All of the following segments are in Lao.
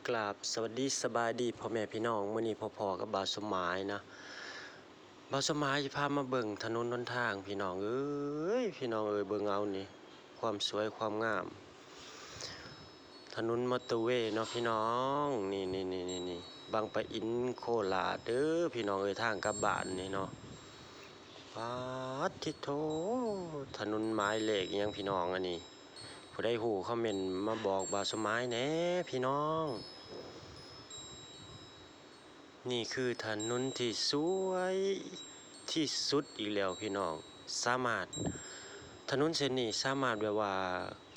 ກາບສະຫວັດດີສະບາຍດີພໍ່ແມ່ພີ່ນ້ອງ, ມື້ນີ້ພໍ້ໆກັບບ່າວສົມໝາຍນະ. ບ່າວສົມໝາຍຊິພາມາເບິ່ງຖະໜົນຫົນທາງພີ່ນ້ອງເອີຍ, ພີ່ນ້ອງເອີຍ ເບິ່ງເອົານີ້ ຄວາມສວຍຄວາມງາມ ຖະໜົນມໍເຕີເວເນາະພີ່ນ້ອງ. ນີ້ໆໆໆ ບາງປະອິນ ໂຄລາດເດີພີ່ນ້ອງເອີຍ, ທາງກັບບ້ານນີ້ເນາະ. ປາດທິໂທ ຖະໜົນໝາຍເລກອີ່ຫຍັງພີ່ນ້ອງອັນນີ້? ຜູ້ໃດຮູ້ຄອມເມັນມາບອກບ່າວສົມໝາຍແດ່ພີ່ນ້ອງ. ນີ້ຄືຖະໜົນທີ່ສວຍທີ່ສຸດອີກແລ້ວພີ່ນ້ອງ. ສາມາດ ຖະໜົນເສັ້ນນີ້ສາມາດແບບວ່າ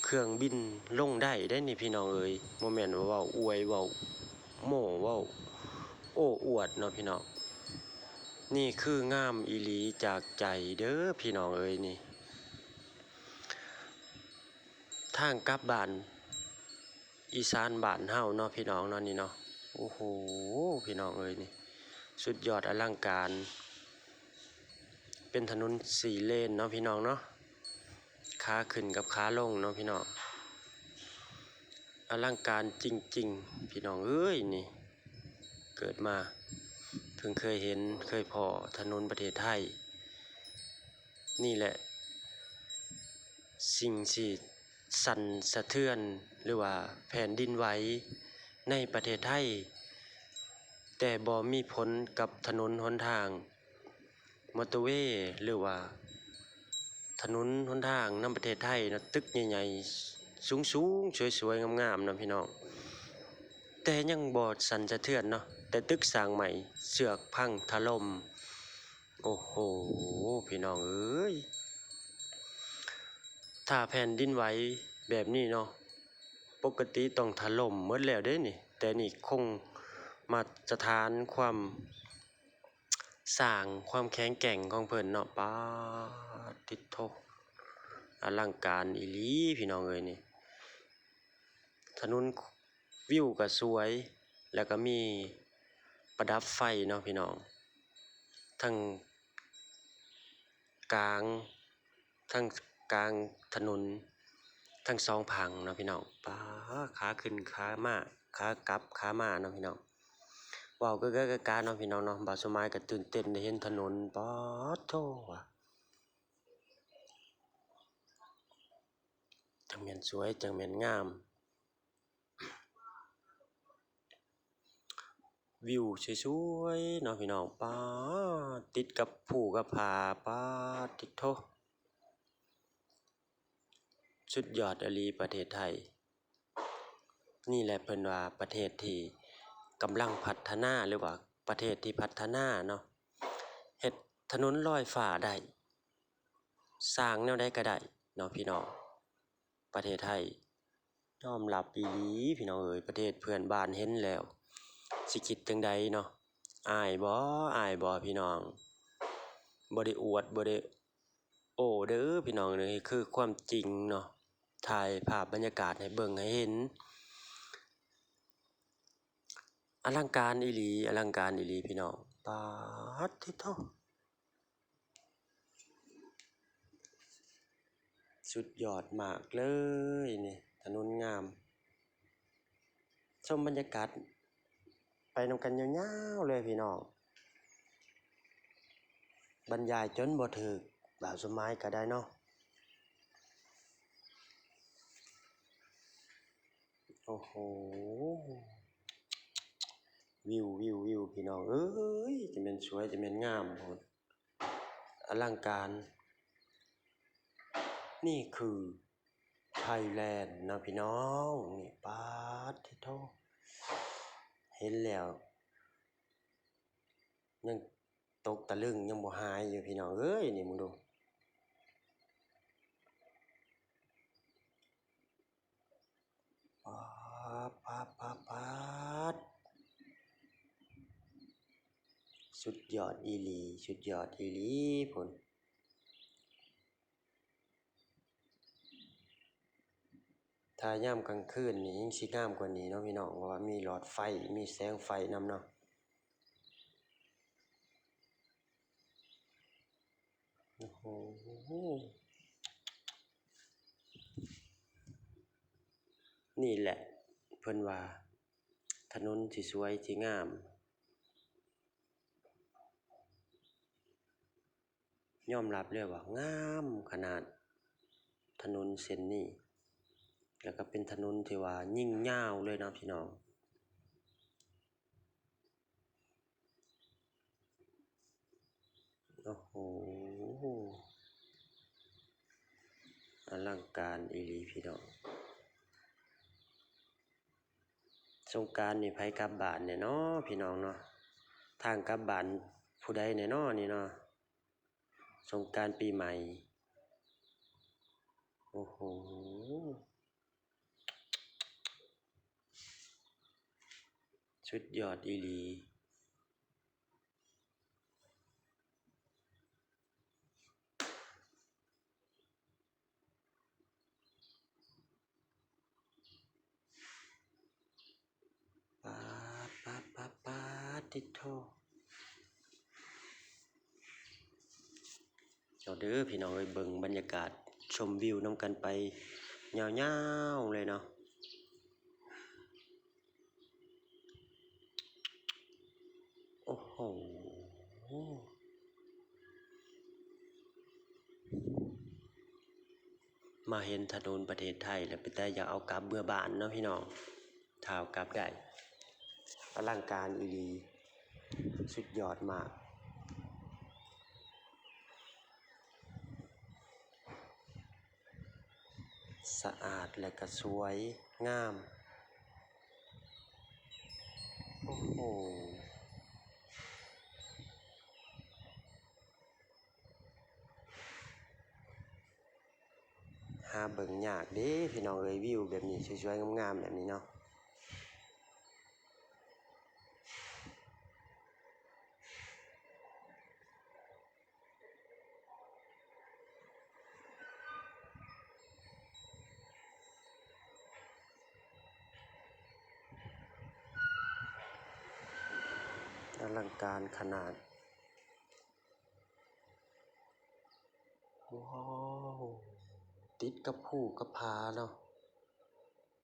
ເຄື່ອງບິນລົງໄດ້ເດ້ນີ້ພີ່ນ້ອງເອີຍ. ບໍ່ແມ່ນວ່າເວົ້າອວຍ ເວົ້າໂມ້ ເວົ້າໂອ້ອວດເນາະພີ່ນ້ອງ. ນີ້ຄືງາມອີ່ຫຼີຈາກໃຈເດີພີ່ນ້ອງເອີຍນີ້. ທາງກັບບ້ານອີສານບ້ານເຮົາເນາະພີ່ນ້ອງເນາະ ນີ້ເນາະ. ໂອ້ໂຫ ພີ່ນ້ອງເອີຍ ນີ້ສຸດຍອດອະລັງການ. ເປັນຖະໜົນສີ່ເລນເນາະພີ່ນ້ອງເນາະ, ຂາຂຶ້ນກັບຂາລົງເນາະພີ່ນ້ອງ. ອະລັງການຈິງໆ ພີ່ນ້ອງເອີຍ ນີ້ເກີດມາເພິ່ງເຄີຍເຫັນເຄີຍພໍ້ຖະໜົນປະເທດໄທ. ນີ້ແຫຼະສິ່ງທີ່ສັ່ນສະເທືອນ ຫຼືວ່າແຜ່ນດິນໄຫວໃນປະເທດໄທ, ແຕ່ບໍ່ມີຜົນກັບຖະໜົນຫົນທາງມໍເຕີເວ ຫຼືວ່າຖະໜົນຫົນທາງນຳປະເທດໄທເນາະ. ຕຶກໃຫຍ່ໆ ສູງໆ ສວຍໆ ງາມໆ ເນາະພີ່ນ້ອງ, ແຕ່ຍັງບໍ່ສັ່ນສະເທືອນເນາະ, ແຕ່ຕຶກສ້າງໃໝ່ ເຊືອກພັງຖະຫຼົ່ມ. ໂອ້ໂຫ ພີ່ນ້ອງເອີຍ ຖ້າແຜ່ນດິນໄຫວແບບນີ້ເນາະ ປົກກະຕິຕ້ອງຖະຫຼົ່ມໝົດແລ້ວເດ້ນີ້, ແຕ່ນີ້ຄົງມາດຕະຖານຄວາມສ້າງ ຄວາມແຂງແກ່ງຂອງເພິ່ນເນາະ. ປາດຕິດໂທ ອະລັງການອີ່ຫຼີ ພີ່ນ້ອງເອີຍນີ້. ຖະໜົນ ວິວກໍສວຍ ແລ້ວກໍມີປະດັບໄຟເນາະພີ່ນ້ອງ, ທັງກາງ ທັງກາງຖະໜົນທັງສອງຝັ່ງເນາະພີ່ນ້ອງ. ປາ ຂາຂຶ້ນຂາມາ ຂາກັບຂາມາເນາະພີ່ນ້ອງ. ເວົ້າກະກະກະກະເນາະພີ່ນ້ອງເນາະ, ບ່າວສົມໝາຍກໍຕື່ນເຕັ້ນໄດ້ເຫັນຖະໜົນ. ປາດໂທ້ ຈັ່ງແມ່ນສວຍ ຈັ່ງແມ່ນງາມ. ວິວສວຍໆ ເນາະພີ່ນ້ອງ. ປາດ ຕິດກັບພູກັບຜາ. ປາດຕິດໂທ ສຸດຍອດອີ່ຫຼີປະເທດໄທ. ນີ້ແຫຼະເພິ່ນວ່າປະເທດທີ່ກຳລັງພັດທະນາ ຫຼືວ່າປະເທດທີ່ພັດທະນາເນາະ, ເຮັດຖະໜົນລອຍຟ້າໄດ້, ສ້າງແນວໃດກໍໄດ້ເນາະພີ່ນ້ອງ. ປະເທດໄທຍອມຮັບອີ່ຫຼີພີ່ນ້ອງເອີຍ, ປະເທດເພື່ອນບ້ານເຫັນແລ້ວຊິຄິດຈັ່ງໃດເນາະ? ອາຍບໍ່? ອາຍບໍ່ພີ່ນ້ອງ? ບໍ່ໄດ້ອວດ ບໍ່ໄດ້ໂອ້ເດີພີ່ນ້ອງເອີຍ, ຄືຄວາມຈິງເນາະ, ຖ່າຍພາບບັນຍາກາດໃຫ້ເບິ່ງໃຫ້ເຫັນ. ອະລັງການອີ່ຫຼີ ອະລັງການອີ່ຫຼີພີ່ນ້ອງ. ປາດຕິໂທ ສຸດຍອດມາກເລີຍນີ້, ຖະໜົນງາມ. ຊົມບັນຍາກາດໄປນຳກັນຍາວໆເລີຍພີ່ນ້ອງ, ບັນຍາຍຈົນບໍ່ຖືກ ບ່າວສົມໝາຍກໍໄດ້ເນາະ. ໂອ້ໂຫ ວິວ ວິວ ວິວ ພີ່ນ້ອງເອີຍ, ຈະແມ່ນສວຍ ຈະແມ່ນງາມໂພດ, ອະລັງການ. ນີ້ຄືໄທແລນນະພີ່ນ້ອງ, ນີ້ ປາດຕິໂທ ເຫັນແລ້ວຍັງຕົກຕະລຶງ ຍັງບໍ່ຫາຍຢູ່ພີ່ນ້ອງເອີຍ. ນີ້ເບິ່ງດູ ປາດ ປາດ ປາດ ປາດ ສຸດຍອດອີ່ຫຼີ ສຸດຍອດອີ່ຫຼີພຸ້ນ. ຖ້າຍາມກາງຄືນນີ້ຍັງຊິງາມກວ່ານີ້ເນາະພີ່ນ້ອງ, ເພາະວ່າມີຫຼອດໄຟ ມີແສງໄຟນຳເນາະ. ໂອ້ໂຫ ນີ້ແຫຼະເພິ່ນວ່າ ຖະໜົນທີ່ສວຍທີ່ງາມ. ຍອມຮັບເລີຍວ່າງາມຂະໜາດ ຖະໜົນເສັ້ນນີ້ ແລ້ວກໍເປັນຖະໜົນທີ່ວ່າຍິ່ງຍາວເລີຍເນາະພີ່ນ້ອງ. ໂອ້ໂຫ ອະລັງການອີ່ຫຼີພີ່ນ້ອງ. ສົງການນີ້ໃຜກັບບ້ານແດ່ເນາະພີ່ນ້ອງເນາະ? ທາງກັບບ້ານຜູ້ໃດແດ່ເນາະນີ້ເນາະ? ສົງການປີໃໝ່. ໂອ້ໂຫ ສຸດຍອດອີ່ຫຼີ. ປາດ ປາດ ປາດ ປາດ ຕິດໂທ. ເອົາເດີພີ່ນ້ອງເອີຍ ເບິ່ງບັນຍາກາດ ຊົມວິວນຳກັນໄປຍາວໆເລີຍເນາະ. ໂອ້ໂຫ ມາເຫັນຖະໜົນປະເທດໄທແລ້ວ ເປັນຕາຢາກເອົາກັບເມືອບ້ານເນາະພີ່ນ້ອງ ຖ້າເອົາກັບໄດ້. ອະລັງການອີ່ຫຼີ ສຸດຍອດມາກ. ສະອາດ ແລະກະສວຍງາມ. ໂອ້ໂຫ ຫາເບິ່ງຍາກເດ້ພີ່ນ້ອງເອີຍ ວິວແບບນີ້ ສວຍໆງາມໆແບບນີ້ເນາະ. ອະລັງການຂະໜາດ. ວ້າວ ຕິດກັບພູກັບຜາເນາະ.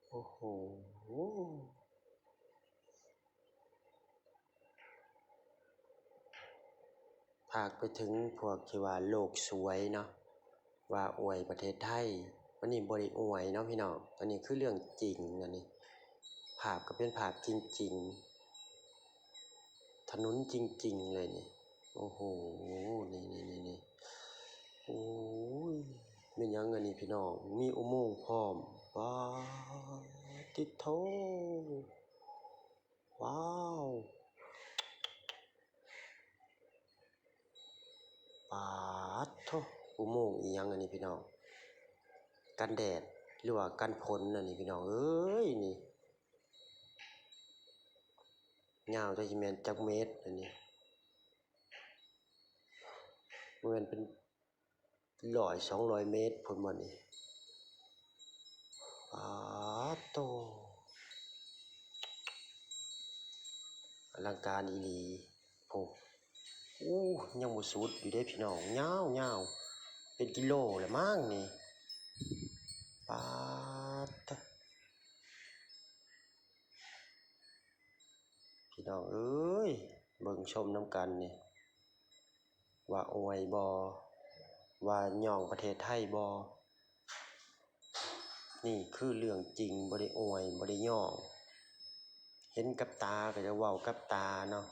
ໂອ້ໂຫ ຝາກໄປເຖິງພວກທີ່ວ່າໂລກສວຍເນາະ ວ່າອວຍປະເທດໄທ. ອັນນີ້ບໍ່ໄດ້ອວຍເນາະພີ່ນ້ອງ ອັນນີ້ຄືເລື່ອງຈິງ. ອັນນີ້ພາບກໍເປັນພາບຈິງໆ ຖະໜົນຈິງໆເລີຍນີ້. ໂອ້ໂຫ ນີ້ໆໆໆ ໂອ້ຍ ແມ່ນຫຍັງອັນນີ້ພີ່ນ້ອງ ມີອຸໂມງພ້ອມ. ປາດຕິດໂທ ວ້າວ ປາດໂທ ອຸໂມງອີ່ຫຍັງອັນນີ້ພີ່ນ້ອງ ກັນແດດ ຫຼືວ່າກັນຝົນອັນນີ້ພີ່ນ້ອງເອີຍ. ນີ້ຍາວຈັກຊິແມ່ນຈັກເມັດອັນນີ້ ບໍ່ແມ່ນເປັນ ຮ້ອຍສອງຮ້ອຍເມັດພຸ້ນບໍ່ນີ້. ປາດໂຕ ອະລັງການອີ່ຫຼີ. ໂອ້ ໂອ້ ຍັງບໍ່ສຸດຢູ່ເດ້ພີ່ນ້ອງ ຍາວໆ ເປັນກິໂລແລ້ວມັ້ງນີ້. ປາດໂຕ ພີ່ນ້ອງເອີຍ ເບິ່ງຊົມນຳກັນນີ້ ວ່າອວຍບໍ່ ວ່າຍ້ອງປະເທດໄທບໍ່. ນີ້ຄືເລື່ອງຈິງ ບໍ່ໄດ້ອວຍ ບໍ່ໄດ້ຍ້ອງ ເຫັນກັບຕາ ກໍຈະເວົ້າກັບຕາເນາະ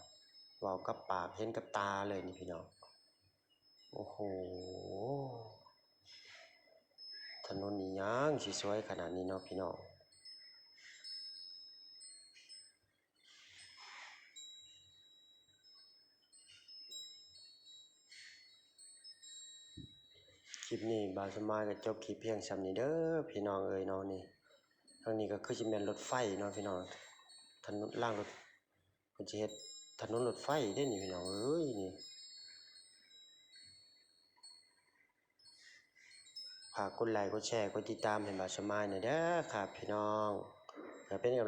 ເວົ້າກັບປາກ ເຫັນກັບຕາເລີຍນີ້ພີ່ນ້ອງ. ໂອ້ໂຫ ຖະໜົນອີ່ຫຍັງຊິສວຍຂະໜາດນີ້ເນາະພີ່ນ້ອງ. ຄລິບນີ້ບ່າວສະໝາຍກໍຈົບຄລິບພຽງສ່ຳນີ້ເດີພີ່ນ້ອງເອີຍເນາະ. ນີ້ ທາງນີ້ກໍຄືຊິແມ່ນລົດໄຟເນາະພີ່ນ້ອງ ຖະໜົນລາງລົດ ເພິ່ນຊິເຮັດຖະໜົນລົດໄຟເດ້ນີ້ພີ່ນ້ອງເອີຍ. ນີ້ ຝາກກົດໄລ ກົດແຊ ກົດຕິດຕາມໃຫ້ບ່າວສະໝາຍແດ່ເດີຄັບພີ່ນ້ອງ ເພື່ອເປັນກຳລັງ